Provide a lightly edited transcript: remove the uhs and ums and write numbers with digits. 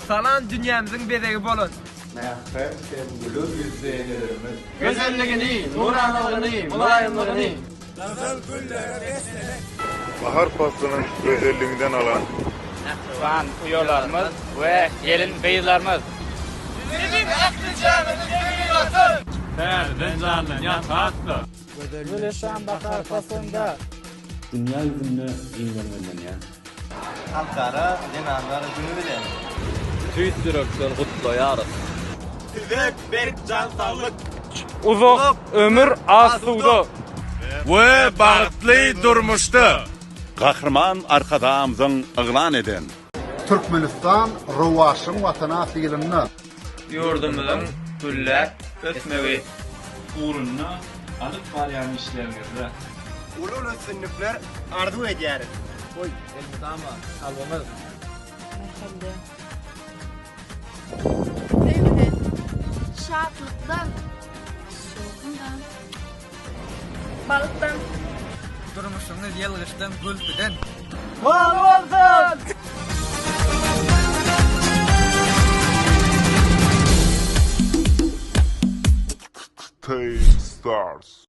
Salam dünýämiziň bezegi bolan. Mährem hem güler ýüzli enelerimiz. Gözelligini, nuranalygyny, mylaýymlygyny. Gyzyl güllere beslenen. Bahar paslynyň gözelliginden alan. Mähriban uýalarymyz we gelin-gyzlarymyz! Biziň ählijämiziň tebigaty. Täzeden janlanýan has-da. Güleşen bahar paslynda. Dünýä ýüzünde giňden bellenýär. Halkara zenanlar güni bilen. Tüýs ýürekden gutlaýarys. Size berk jan saglyk. Uzak ömür asuda. We bagtly durmuşda. Gahryman Arkadagymyzyň yglan eden. Türkmenistan rowaçlygyň Watany atly ýylynda. Ýurdumyzyň gülläp ösmegi. Ugrunda alyp barýan işleriňizde. Uly-uly üstünlikler arzuw edýäris. Goý, elmydama kalbymyz. Mähirli. Söýgüden. Şatlykdan. Şowhundan. Bagtdan. Durmuşyňyz ýylgyşdan, gülküden. Bol bolsun! Stars.